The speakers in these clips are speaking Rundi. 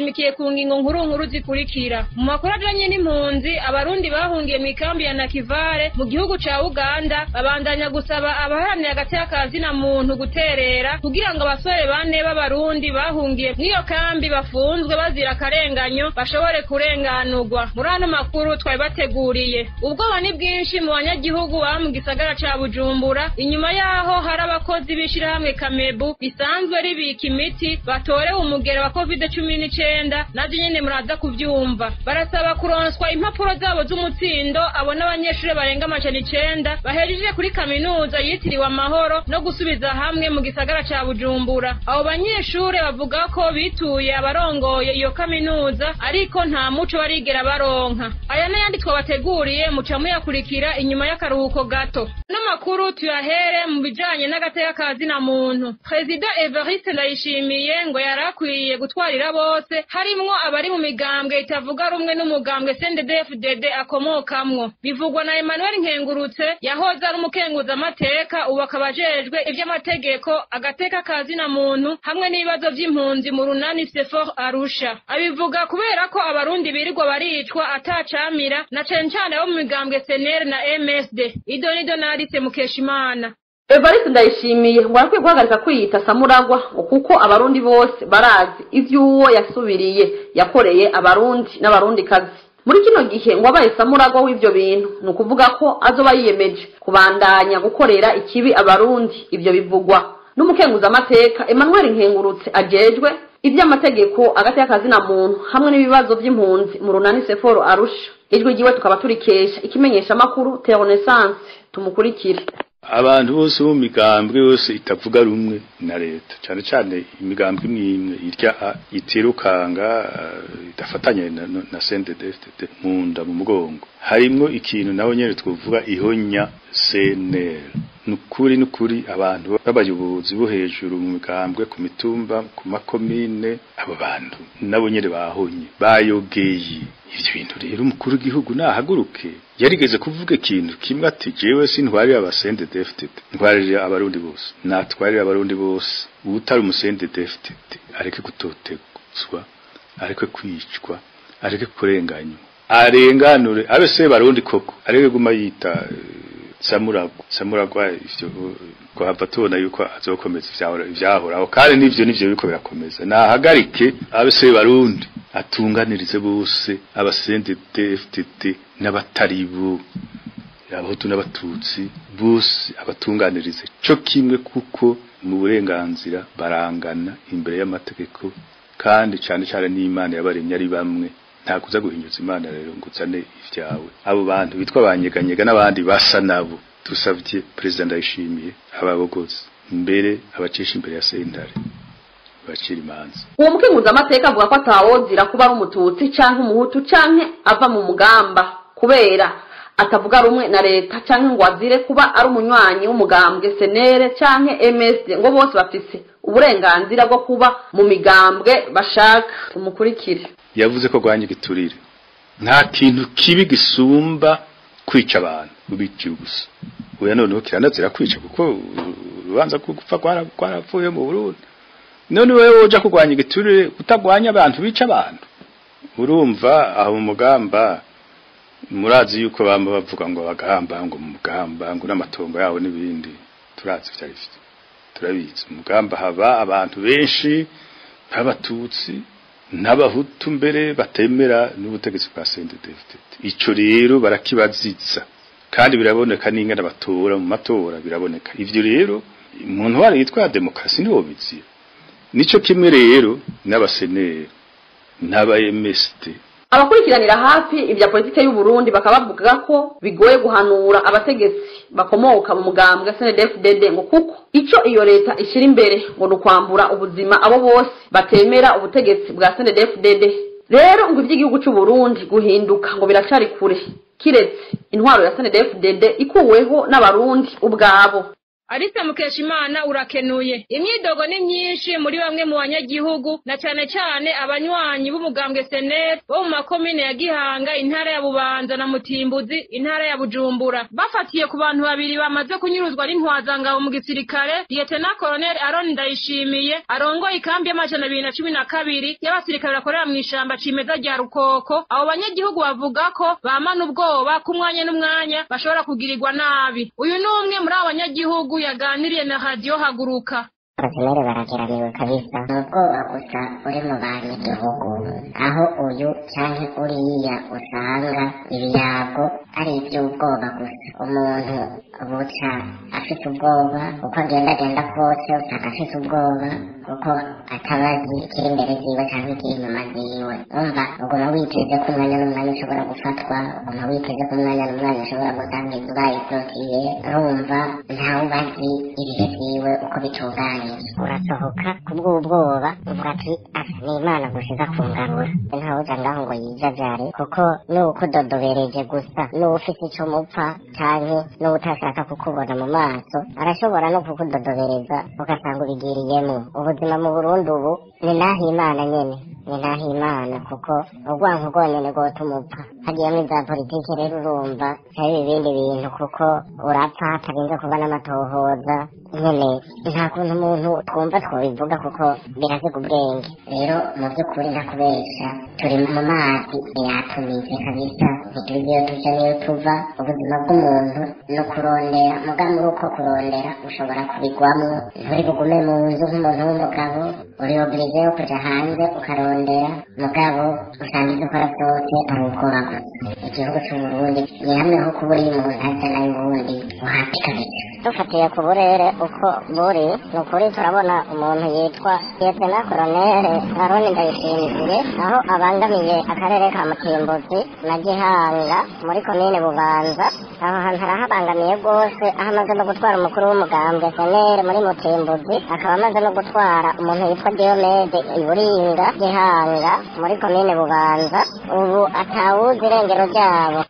Ashimikiye ku ngingo nkuru nkuru zikurikira. Mu makuru ajanye n'impunzi, abarundi bahungiye mu ikambi ya Nakivale mu gihugu ca Uganda babandanya gusaba abaharanira agateka ka zina muntu guterera kugira ngo abasore bane b'abarundi bahungiye mw'iyo kambi bafunzwe bazira akarenganyo bashobore kurenganurwa. Muri ano makuru twabibateguriye. Ubwoba ni bwinshi mu banyagihugu baba mu gisagara ca Bujumbura inyuma yaho hari abakozi b'ishirahamwe Kamebu bisanzwe ribika imiti batorewe umugera wa COVID-19, navyo nyene muraza kuvyumva. Barasaba kuronswa impapuro zabo z'umutsindo abo n'abanyeshure barenga 900 bahejeje kuri kaminuza yitiriwe Amahoro no gusubiza hamwe mu gisagara ca Bujumbura. Abo banyeshure bavuga ko bituye abarongoye iyo kaminuza ariko nta muco barigera baronka. Aya n'ayandi twabateguriye muca muyakurikira inyuma y'akaruhuko gato. N'amakuru tuyahere mu bijanye n'agateka ka zina muntu. Perezida Evariste Ndayishimiye ngo yarakwiye gutwarira bose harimwo abari mu migambwe itavuga rumwe n'umugambwe CNDD-FDD akomokamwo. Bivugwa na Emmanuel Nkengurutse yahoze ari umukenguza amateka, ubu akaba ajejwe ivy'amategeko, agateka ka zina muntu hamwe n'ibibazo vy'impunzi mu runani Sefor Arusha. Abivuga kubera ko abarundi birirwa baricwa atacamira na cane cane abo mu migambwe CNL na MSD. Idonido na Alice Mukeshimana. Evariste Ndayishimiye ngo arakwiye guhagarika kwiyita Samuragwa ngo kuko abarundi bose barazi ivy'uwo yasubiriye yakoreye abarundi n'abarundikazi. Muri kino gihe ngo abaye Samuragwa w'ivyo bintu ni ukuvuga ko azoba yiyemeje kubandanya gukorera ikibi abarundi. Ivyo bivugwa n'umukenguza amateka Emmanuel Nkengurutse ajejwe ivy'amategeko, agateka ka zina muntu hamwe n'ibibazo vy'impunzi mu runani Seforo Arusha. Ijwi ryiwe tukaba turikesha ikimenyesha makuru Renaissance. Tumukurikire. Abantu bose bo mu migambwe yose itavuga rumwe na leta, cyane cyane imigambwe imwe imwe irya itirukanga idafatanye na CNDD-FDD mu nda mu mugongo, harimwo ikintu naho nyene twovuga ihonya CNL. Nukuri nukuri, abantu b'abayobozi bo hejuru mu migambwe, ku mitumba, ku makomine, abo bantu nabo nyene bahonye, bayogeye ivyo bintu. Rero umukuru w'igihugu nahaguruke. Yarigeze kuvuga ikintu kimwe ati: "Jewe sintwarira aba CNDD-FDD, ntwarira abarundi bose." Natwarira abarundi bose, utari umu CNDD-FDD areke gutoteguzwa, areke kwicwa, areke kurenganywa, arenganure abe se barundi koko, areke guma yita Samuragwa. Samuragwa ivyo kuhava tubona yuko azokomeza ivyahora ivyahoraho, kandi nivyo biriko birakomeza. Nahagarike abe se barundi, atunganirize bose, aba CNDD-FDD n'abataribo, abahutu n'abatutsi bose abatunganirize co kimwe, kuko mu burenganzira barangana imbere y'amategeko, kandi cane cane n'Imana yabaremye ari bamwe. Nta kuza guhinyuza Imana rero ngo uzane ivyawe. Abo bantu bitwa banyeganyega n'abandi basa nabo, dusavye Perezida Ndayishimiye ababogozi mbere, abacisha imbere ya sentare, bacira imanza. Uwo mukenguza amateka avuga ko atawozira kuba ari umututsi canke umuhutu canke ava mu mugamba kubera atavuga rumwe na leta, canke ngo azire kuba ari umunywanyi w'umugambwe CNL canke MSD, ngo bose bafise uburenganzira bwo kuba mu migambwe bashaka. Tumukurikire. Yavuze ko rwanya igiturire. Nta kintu kibi gisumba kwica abantu ubiciye gusa. Oya, noneho kiranazira kwica, kuko urubanza rwo gupfa rwarapfuye mu Burundi. None wewe woja kurwanya igiturire utagwanya abantu bica abantu? Urumva aho mu mugamba, murazi yuko bamba bavuga ngo bagahamba, ngo mu mugamba ngo n'amatongo yabo n'ibindi. Turazi ivyo ari vyo, turabizi. Mu mugamba haba abantu benshi b'abatutsi n'abahutu mbere batemera n'ubutegetsi bwa CNDD-FDD. Ico rero barakibazitsa, kandi biraboneka n'ingana batora mu matora, biraboneka. Ivyo rero umuntu wari yitwa demokarasi niwo bizira. Nico kimwe rero n'aba CNL n'aba MSD. Abakurikiranira hafi ibya politike y'u Burundi bakaba bavuga ko bigoye guhanura abategetsi bakomoka mu mugambwe CNDD-FDD, ngo kuko ico iyo leta ishira imbere ngo ni ukwambura ubuzima abo bose batemera ubutegetsi bwa CNDD-FDD. Rero ngo ivy'igihugu c'u Burundi guhinduka ngo biracari kure, kiretse intwaro ya CNDD-FDD ikuweho n'abarundi ubwabo. Alice Mukeshimana urakenuye. Imyidogo ni myinshi muri bamwe mu banyagihugu na cane cane abanywanyi b'umugambwe SNL bo mu makomine ya Gihanga, intara ya Bubanza na Mutimbuzi, intara ya Bujumbura. Bafatiye ku bantu babiri bamaze kunyuruzwa n'intwazangabo mu gisirikare, Lieutenant Colonel Aaron Ndayishimiye arongoye ikambi y'212 y'abasirikare bakorera mw'ishamba cimeza rya Rukoko. Abo banyagihugu bavuga ko bamana ubwoba k'umwanya n'umwanya bashobora kugirirwa nabi. Uyu ni umwe muri abo banyagihugu yaganiriye na Radio Haguruka. Abasenere barageramiwe kabisa, ni ubwoba gusa uri mu banyagihugu, aho uyu canke uriya usanga ibiyago ari ivy'ubwoba gusa. Umuntu buca afite ubwoba, uko agendagenda kose usanga afite ubwoba, kuko atabazi ikiri imbere ziwe canke ikiri inyuma ziwe. Umva uguma witeze ko umwanya n'umwanya ushobora gufatwa, uguma witeze ko umwanya n'umwanya ushobora gusanga inzu bayikorotiye. Urumva ntawubazi ibihe vyiwe uko bitunganye. Urasohoka kubw'ubwoba uvuga ati asa ni Imana gusa iza kungarura, ntawuja ngaho ngo yijajare, kuko n'uwukudodobereje gusa n'uwufise ico mupfa canke n'uwutashaka kukubona mu maso arashobora no kukudodobereza ugasanga ubigiriyemwo. Ubuzima mu Burundi ubu ni naho Imana nyene, ni naho Imana, kuko urwanko rwonyene rwotuma upfa. Hagiyemwo iza politike rero urumva cari ibindi bintu, kuko urapfa hatarinze kuba n'amatohoza nyene. Nta kuntu umuntu twumva twobivuga kuko birasiga ubwenge. Rero mu by'ukuri ntakubesha, turi mu mazi yatumize kabisa, ntituzi iyo tuja n'iyo tuva. Ubuzima bw'umuntu no kurondera, muga muri uko kurondera ushobora kubigwamwo. Nturi bugume mu nzu nk'umuntu w'umugabo, uri oblige yo kuja hanze ukarondera, mugabo usanga ivyo ukora vyose ari ubwoba gusa. Igihugu c'Uburundi ni hamwe ho kuba uri umuntu aja n'ay'uwundi wapi kabisa. Dufatiye ku burere uko buri, ni ukuri turabona umuntu yitwa Lieutenant Colonel Aaron Ndayishimiye, aho abangamiye akarere ka Mutimbuzi na Gihanga muri komine Bubanza. Aho hantu arahabangamiye rwose, aho amaze no gutwara umukuru w'umugambwe SNL muri Mutimbuzi, akaba amaze no gutwara umuntu yitwa Diomede Iburinga Gihanga muri komine Bubanza. Ubu atawuzi irengero ryabo.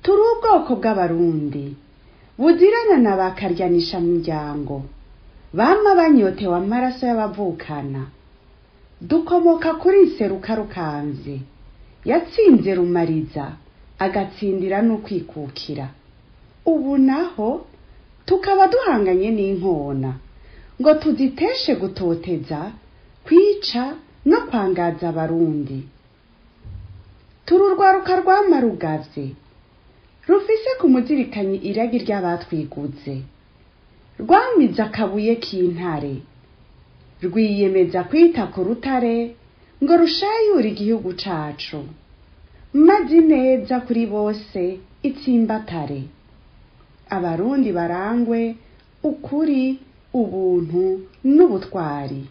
Turi ubwoko bw'Abarundi buzirana na bakaryanisha muryango, bama banyotewe amaraso y'abavukana. Dukomoka kuri Nseruka Rukanze yatsinze Rumariza agatsindira n'ukwikukira. Ubu naho tukaba duhanganye n'inkona ngo tuziteshe gutoteza, kwica no kwangaza Abarundi. Turi urwaruka rwamarugavye rufise ku muzirikanyi iragi ry'abatwiguze, rwamize akabuye k'intare, rwiyemeza kwita ku rutare ngo rushayure igihugu cacu, maze ineza kuri bose itsimbatare. Abarundi barangwe ukuri, ubuntu n'ubutwari.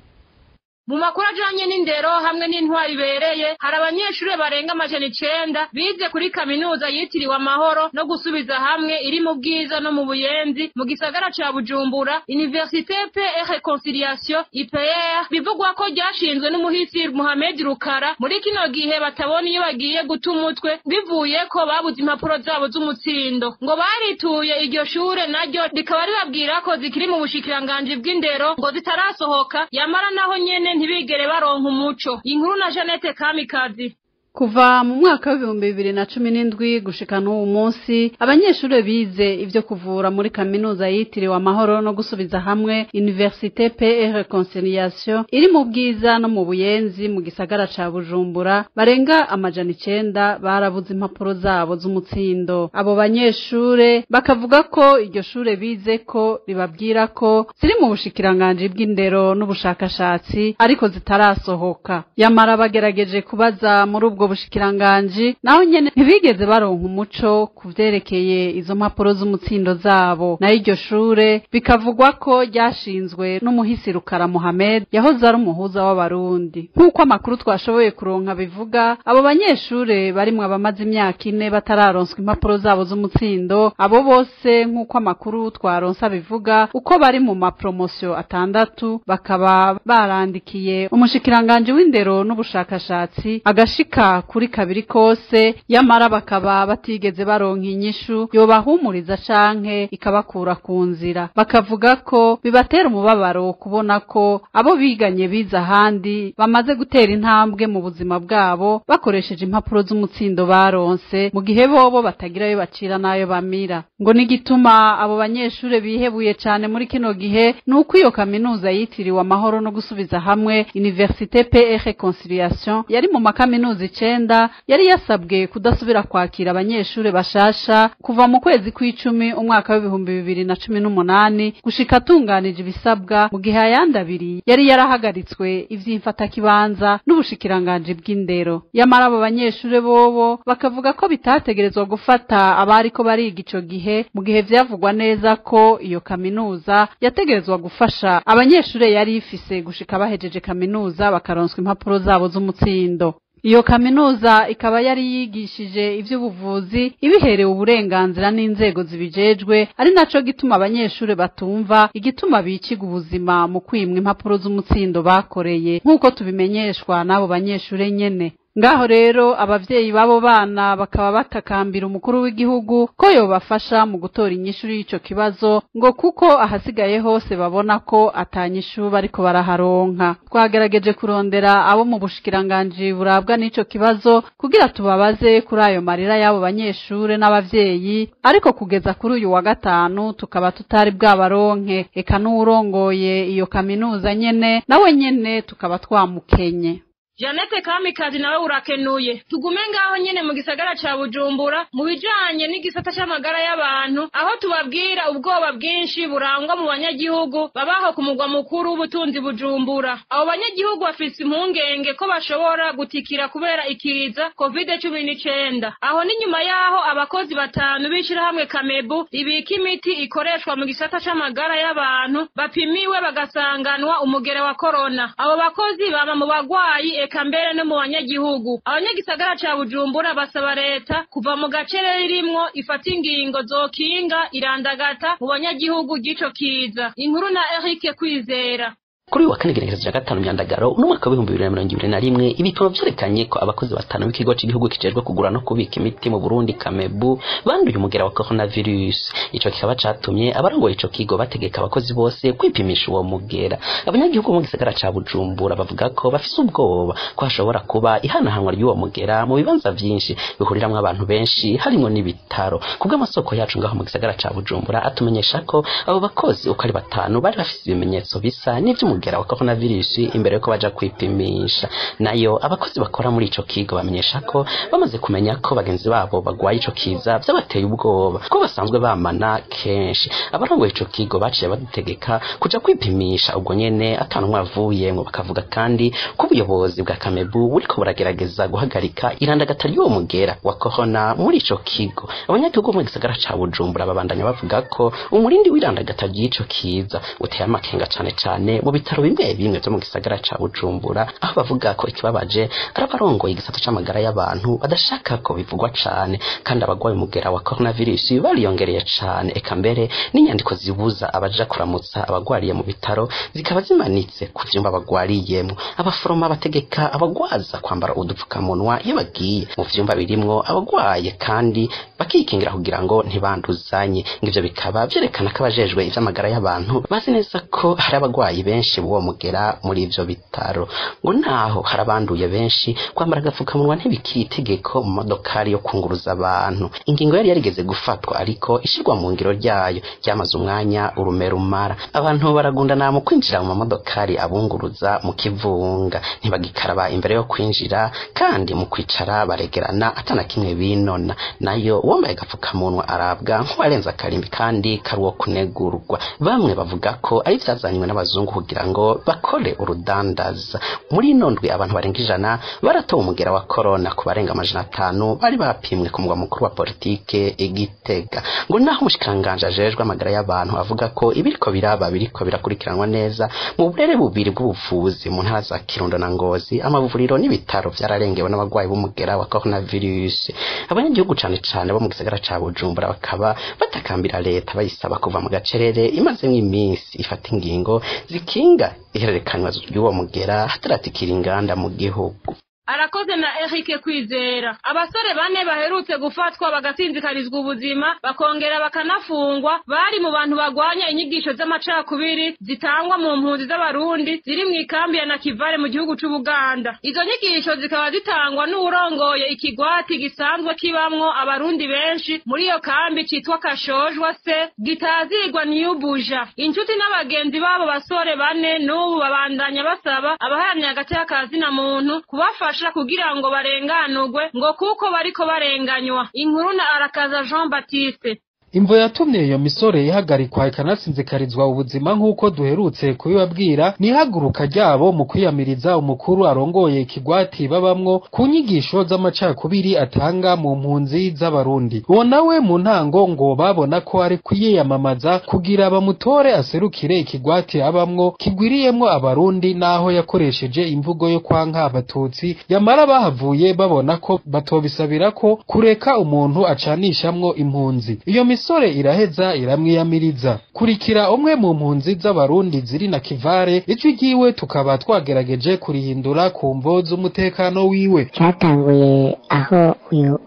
Mu makuru ajanye n'indero hamwe n'intwari ibereye, hari abanyeshure barenga 900 bize kuri kaminuza yitiriwe Amahoro no gusubiza hamwe iri mu Bwiza no mu Buyenzi mu gisagara ca Bujumbura, Université Paix et Réconciliation IPR, bivugwa ko ryashinzwe n'umuhisi Mohamed Rukara. Muri kino gihe batabona iyo bagiye guta umutwe bivuye ko babuze impapuro zabo z'umutsindo. Ngo barituye iryo shure naryo rikaba ribabwira ko zikiri mu bushikiranganji bw'indero ngo zitarasohoka, yamara naho nyene ntibigere baronka umuco. Inkuru na Jeannette Kamikazi. Kuva mu mwaka w'ibihumbi 2017 gushika n'uwo munsi, abanyeshure bize ivyo kuvura muri kaminuza yitiriwe Amahoro no gusubiza hamwe Université Paix et Réconciliation iri mu Bwiza no mu Buyenzi mu gisagara ca Bujumbura barenga 900 barabuze impapuro zabo z'umutsindo. Abo banyeshure bakavuga ko iryo shure bize ko ribabwira ko ziri mu bushikiranganji bw'indero n'ubushakashatsi ariko zitarasohoka. Yamara bagerageje kubaza muri ubwo bushikiranganji naho nyene ntibigeze baronka umuco kuvyerekeye izo mpapuro z'umutsindo zabo. Nayo iryo shure bikavugwa ko ryashinzwe n'umuhisi Rukara Mohamed yahoze ari umuhuza w'Abarundi. Nk'uko amakuru twashoboye kuronka bivuga, abo banyeshure barimwo abamaze imyaka 4 batararonswa impapuro zabo z'umutsindo. Abo bose nk'uko amakuru twaronsa bivuga, uko bari mu mapromosio 6 bakaba barandikiye umushikiranganji w'indero n'ubushakashatsi agashika bashika kuri kabiri kose, yamara bakaba batigeze baronka inyishu yobahumuriza canke ikabakura ku nzira. Bakavuga ko bibatera umubabaro kubona ko abo biganye biza ahandi bamaze gutera intambwe mu buzima bwabo bakoresheje impapuro z'umutsindo baronse, mu gihe bobo batagirayo bacira nayo bamira. Ngo nigituma abo banyeshure bihebuye cane muri kino gihe nuko iyo kaminuza yitiriwe amahoro no gusubiza hamwe, Université Paix et Réconciliation, yari mu makaminuza 9 yari yasabwe kudasubira kwakira abanyeshure bashasha kuva mu kwezi kw'icumi umwaka w'2018 gushika atunganije ibisabwa, mu gihe ayandi abiri yari yarahagaritswe ivy'imfatakibanza n'ubushikiranganji bw'indero. Yamara abo banyeshure bobo bakavuga ko bitategerezwa gufata abariko bariga ico gihe, mu gihe vyavugwa neza ko iyo kaminuza yategerezwa gufasha abanyeshure yari ifise gushika bahejeje kaminuza bakaronswa impapuro zabo z'umutsindo. Iyo kaminuza ikaba yari yigishije ivy'ubuvuzi ibiherewe uburenganzira n'inzego zibijejwe, ari naco gituma abanyeshure batumva igituma biciga ubuzima mu kwimwa impapuro z'umutsindo bakoreye, nk'uko tubimenyeshwa n'abo banyeshure nyene. Ngaho rero abavyeyi babo bana bakaba batakambira umukuru w'igihugu ko yobafasha mu gutora inyishu y'ico kibazo, ngo kuko ahasigaye hose babona ko atanyishu bariko baraharonka. Twagerageje kurondera abo mu bushikiranganji burabwa n'ico kibazo kugira tubabaze kuri ayo marira y'abo banyeshure n'abavyeyi, ariko kugeza kuri uyu wa gatanu tukaba tutari bwabaronke. Eka n'uwurongoye iyo kaminuza nyene nawe nyene tukaba twamukenye. Janete Kamikazi nawe urakenuye. Tugume ngaho nyene mu gisagara ca Bujumbura mu bijanye n'igisata c'amagara y'abantu, aho tubabwira ubwoba bwinshi burangwa mu banyagihugu babaho ku mugwa mukuru w'ubutunzi Bujumbura. Abo banyagihugu bafise impungenge ko bashobora gutikira kubera ikiza COVID-19. Aho ni nyuma yaho abakozi 5 b'ishirahamwe Kamebu ribika imiti ikoreshwa mu gisata c'amagara y'abantu bapimiwe bagasanganwa umugere wa corona. Abo bakozi baba mu bagwayi eka mbere no mu banyagihugu. Abanyagisagara ca Bujumbura basaba leta kuva mu gacerere irimwo ifata ingingo zokinga irandagata mu banyagihugu gico kiza. Inkuru na Eric Kwizera. Kuri wa kane gerekezo rya 5 Myandagaro n'umwaka wa 2021, ibipimo vyerekanye ko abakozi 5 b'ikigo cy'igihugu kijejwe kugura no kubika imiti mu Burundi Kamebu banduye umugera wa coronavirus. Ico kikaba catumye abarongoye ico kigo bategeka abakozi bose kwipimisha uwo mugera. Abanyagihugu mu gisagara ca Bujumbura bavuga ko bafise ubwoba ko hashobora kuba ihanahanwa ry'uwo mugera mu bibanza vyinshi bihuriramwo abantu benshi harimwo n'ibitaro. Kubw'amasoko yacu ngaho mu gisagara ca Bujumbura atumenyesha ko abo bakozi uko ari 5 bari bafise ibimenyetso bisa n'ivy'umugera wa coronavirus imbere yuko baja kwipimisha. Nayo abakozi bakora muri ico kigo bamenyesha ko bamaze kumenya ko bagenzi babo bagwaye ico kiza vyabateye ubwoba ko basanzwe bamana kenshi. Abarongoye ico kigo baciye badutegeka kuja kwipimisha ubwo nyene atanumwe avuyemwo. Bakavuga kandi ko ubuyobozi bwa Kamebu buriko buragerageza guhagarika irandagata ry'uwo mugera wa corona muri ico kigo. Abanyagihugu mu gisagara ca Bujumbura babandanya bavuga ko umurindi w'irandagata ry'ico kiza uteye amakenga cane cane mu bitaro bimwe bimwe byo mu gisagara ca Bujumbura, aho bavuga ko ikibabaje arabarongoye igisata c'amagara y'abantu badashaka ko bivugwa cane, kandi abagwaye umugera wa coronavirus bariyongereye cane. Eka mbere n'inyandiko zibuza abaja kuramutsa abagwariye mu bitaro zikaba zimanitse ku vyumba bagwariyemwo. Abaforoma bategeka abagwaza kwambara udupfukamunwa iyo bagiye mu vyumba birimwo abagwaye, kandi bakikingira kugira ngo ntibanduzanye. Ngivyo bikaba vyerekana ko abajejwe ivy'amagara y'abantu bazi neza ko hari abagwayi benshi uwo mugera muri ivyo bitaro. Ngo naho harabanduye benshi, kwambara agapfukamunwa ntibikiri itegeko mu modokari yo kunguruza abantu. Ingingo yari yarigeze gufatwa ariko ishirwa mu ngiro ryayo ryamaze umwanya urume rumara. Abantu baragundana mu kwinjira mu mamodokari abunguruza mu kivunga, ntibagikaraba imbere yo kwinjira, kandi mu kwicara baregerana atana kimwe binona. Nayo uwambaye agapfukamunwa arabwa nk'uwarenze akarimbi kandi karuwo kunegurwa. Bamwe bavuga ko ari vyazanywe n'abazungu kugira ngo bakore urudandaza. Muri ino ndwi abantu barenga 100 baratowe umugera wa corona ku barenga 500 bari bapimwe ku mugwa mukuru wa politike Igitega. Ngo naho umushikanganje ajejwe amagara y'abantu avuga ko ibiriko biraba biriko birakurikiranwa neza mu burere bubiri bw'ubuvuzi mu ntara za Kirundo na Ngozi, amavuriro n'ibitaro vyararengewe n'abagwayi b'umugera wa coronavirus. Abanyagihugu cane cane bo mu gisagara ca Bujumbura bakaba batakambira leta bayisaba kuva mu gacerere imazemwo iminsi ifata ingingo zikinga ihererekanywa ry'uwo mugera hataratikira inganda mu gihugu. Arakoze na Eric Kwizera. Abasore bane baherutse gufatwa bagasinzikarizwa ubuzima bakongera bakanafungwa bari mu bantu bagwanya inyigisho z'amacakubiri zitangwa mu mpunzi z'abarundi ziri mu ikambi ya Nakivale mu gihugu c'Ubuganda. Izo nyigisho zikaba zitangwa n'uwurongoye ikigwati gisanzwe kibamwo abarundi benshi muri iyo kambi citwa Kashojwa se gitazigwa Niyubuja. Inshuti n'abagenzi babo basore bane n'ubu babandanya basaba abaharanira agateka ka zina muntu kubafasha kugira ngo barenganurwe ngo kuko bariko barenganywa. Inkuru na Arakaza Jean Baptiste. Imvo yatumye iyo misore ihagarikwa ikanasinzikarizwa ubuzima nk'uko duherutse kubibabwira ni ihaguruka ryabo mu kwiyamiriza umukuru arongoye ikigwati babamwo ku nyigisho z'amacakubiri atanga mu mpunzi z'abarundi. Uwo nawe mu ntango ngo babona ko ari kwiyamamaza kugira bamutore aserukire ikigwati abamwo kigwiriyemwo abarundi, naho yakoresheje imvugo yo kwanka abatutsi. Yamara bahavuye babona ko batobisabira ko kureka umuntu acanishamwo impunzi. Iyo misore iraheza iramwiyamiriza. Kurikira umwe mu mpunzi z'abarundi ziri na Kivale, ijwi ryiwe tukaba twagerageje kurihindura ku mvo z'umutekano wiwe. Cyatanguye aho uyu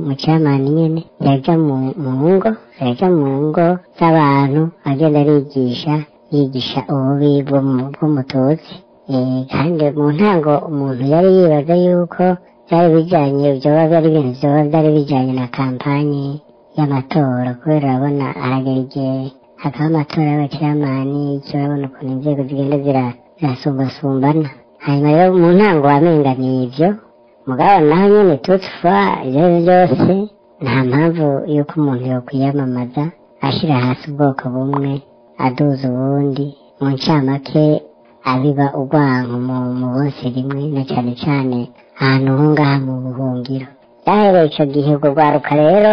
mucamani nyene yaja mu ngo, yaja mu ngo z'abantu agenda arigisha yigisha ububi bw'umututsi. Kandi mu ntango umuntu yari yibaza yuko byari bijanye, vyoba byari ibintu vyoba byari bijanye na kampanyi y'amatora, kubera urabona haragera igihe hakaba amatora y'abaciramani, icyo urabona ukuntu inzego zigenda zirasumbasumbana. Hanyuma rero mu ntango wamenga ni ivyo, mugabo naho nyene toutefois ivyo vyose nta mpamvu yuko umuntu yokwiyamamaza ashira hasi ubwoko bumwe aduza ubundi, mu ncamake abiba urwanko mu bose rimwe, na cane cane ahantu ho ngaha mu buhungiro. Byahereye ico gihe urwo rwaruka rero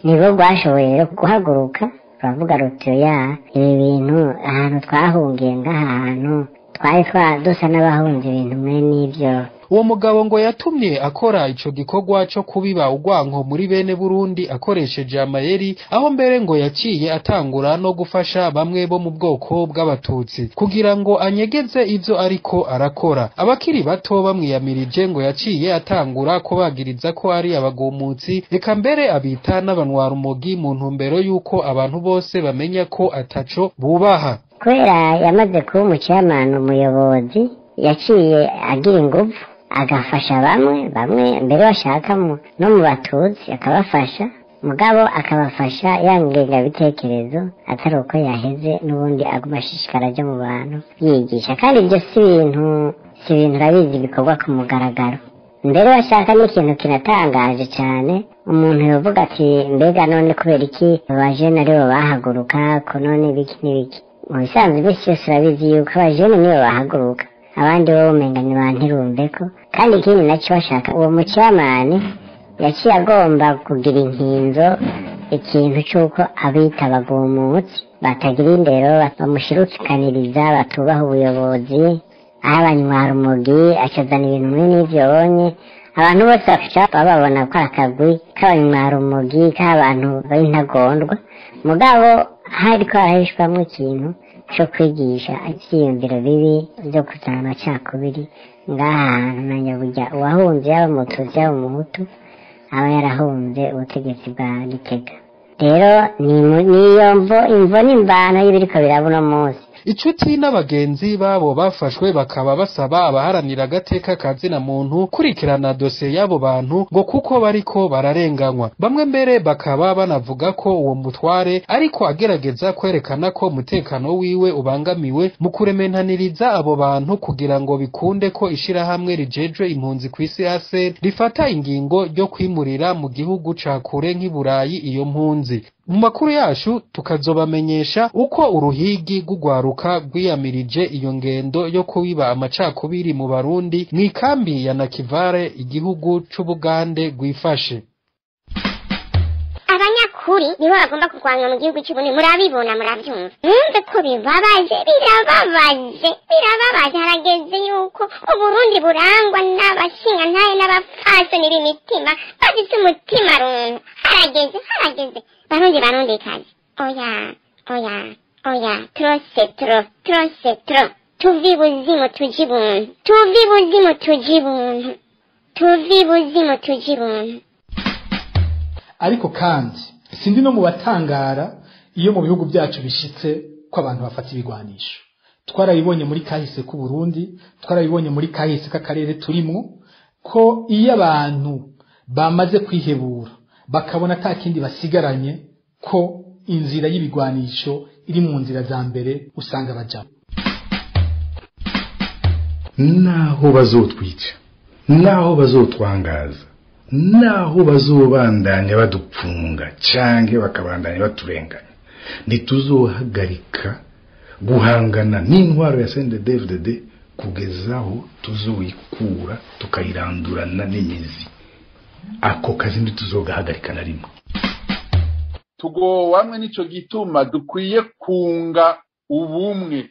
nibwo rwashoboye rero guhaguruka turavuga ruti ya ibi bintu ahantu twahungiye ngaha hantu twari dusa n'abahunze ibintu mwe n'ivyo. Uwo mugabo ngo yatumye akora ico gikorwa co kubiba urwanko muri bene Burundi akoresheje amayeri, aho mbere ngo yaciye atangura no gufasha bamwe bo mu bwoko bw'abatutsi kugira ngo anyegeze ivyo ariko arakora. Abakiri bato bamwiyamirije ngo yaciye atangura kubagiriza ko ari abagumutsi, eka mbere abita n'abanywarumogi mu ntumbero y'uko abantu bose bamenya ko ataco bubaha. Kubera yamaze kuba umuciyamani umuyobozi, yaciye agira inguvu agafasha bamwe mbere bashaka no mu batutsi akabafasha, mugabo akabafasha ya ngengabitekerezo atari uko yaheze, n'ubundi aguma ashishikara aja mu bantu yigisha. Kandi ibyo si ibintu urabizi bikorwa ku mugaragaro. Mbere bashaka n'ikintu kinatangaje cyane, umuntu yovuga ati mbega none kubera iki abajene aribo bahaguruka ko none biki n'ibiki. Mu bisanzwe iminsi yose urabizi yuko abajene nibo bahaguruka, abandi bo umenga ni ba ntirumbeko. Kandi ikindi nacyo bashaka, uwo mucamani yaciye agomba kugira inkinzo ikintu c'uko abita abagumutsi batagira indero bamushirukaniriza, batubaha ubuyobozi, aho abanywarumogi acazana ibintu mwe n'ivyonye. Abantu bose bakaca bababona ko akagwi k'abanywarumogi k'abantu b'intagondwa, mugabo hariko harahishwamwo ikintu co kwigisha ivyiyumviro bibi vyo kuzana amacakubiri ngaha hantu. Na nyaburya uwahunze yaba umututsi yaba umuhutu aba yarahunze ubutegetsi bwa Gitega. Rero niyo imvo n'imvano y'ibiriko biraba uno munsi. Inshuti n'abagenzi babo bafashwe bakaba basaba abaharanira agateka ka zina muntu kurikirana dosiye y'abo bantu ngo kuko bariko bararenganywa. Bamwe mbere bakaba banavuga ko uwo mutware ariko agerageza kwerekana ko umutekano wiwe ubangamiwe mu kurementaniriza abo bantu kugira ngo bikunde ko ishirahamwe rijejwe impunzi kw'isi ASER rifata ingingo ryo kwimurira mu gihugu ca kure nk'i Burayi iyo mpunzi. Mu makuru yacu tukazobamenyesha uko uruhigi rw'urwaruka rwiyamirije iyo ngendo yo kubiba amacakubiri mu Barundi mw'ikambi ya Nakivale igihugu c'Ubugande rwifashe. Abanyakuri nibo bagomba kurwanywa mu gihugu cy'Uburundi, murabibona murabyumva, mwumve ko bibabaje, birababaje, birababaje. Harageze yuko Uburundi burangwa n'abashingantahe n'abapfasoni b'imitima bafite umutima runtu. Harageze, harageze Barundi Barundikazi, oya oya oya, trop c'est trop, trop c'est trop. Tuve ibuzimu tuje ibuntu, tuve ibuzimu tuje ibuntu. Tuve ibuzimu tuje ibuntu. Ariko kandi sindi no mu batangara iyo mu bihugu byacu bishitse ko abantu bafata ibigwanisho. Twarabibonye muri kahise k'u Burundi, twarabibonye muri kahise k'akarere turimwo, ko iyo abantu bamaze kwihebura bakabona ata kindi basigaranye, ko inzira y'ibigwanisho iri mu nzira za mbere usanga bajamo. Naho bazotwica, naho bazotwangaza, naho bazobandanya badupfunga canke bakabandanya baturenganya, ntituzohagarika guhangana n'intwaro ya CNDD-FDD kugezaho tuzoyikura tukayirandurana n'imizi. Ako kazi ntituzogahagarika na rimwe. Tugowamwe nico gituma dukwiye kunga ubumwe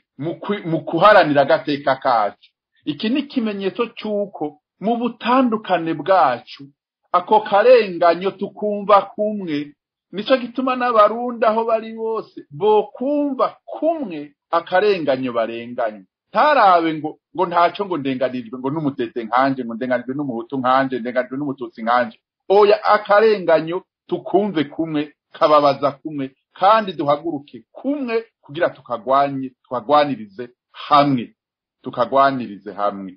mu kuharanira agateka kacu. Iki ni ikimenyetso cy'uko mu butandukane bwacu ako karenganyo tukumva kumwe. Nico gituma n'abarundi aho bari bose bokumva kumwe akarenganyo barenganye. Ntarabe ngo ntacyo ngo ndenganijwe ngo n'umutete nkanje, ngo ndenganijwe n'umuhutu nkanje, ndenganijwe n'umututsi nkanje. Oya, akarenganyo tukumve kumwe, kababaza kumwe, kandi duhaguruke kumwe kugira tukagwanye, tukagwanirize hamwe, tukagwanirize hamwe.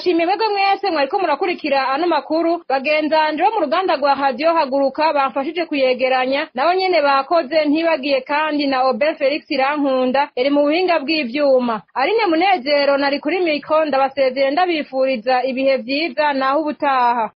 Shimwe mwebwe mwese mwariko murakurikira ano makuru. Bagenzanje bo mu ruganda rwa Radio Haguruka bamfashije kuyegeranya, nabo nyene bakoze, ntibagiye kandi na Oben Felix Irankunda yari mu buhinga bw'ivyuma. Aline Munezero nari kuri mikro, ndabasezeye ndabifuriza ibihe vyiza naho ubutaha.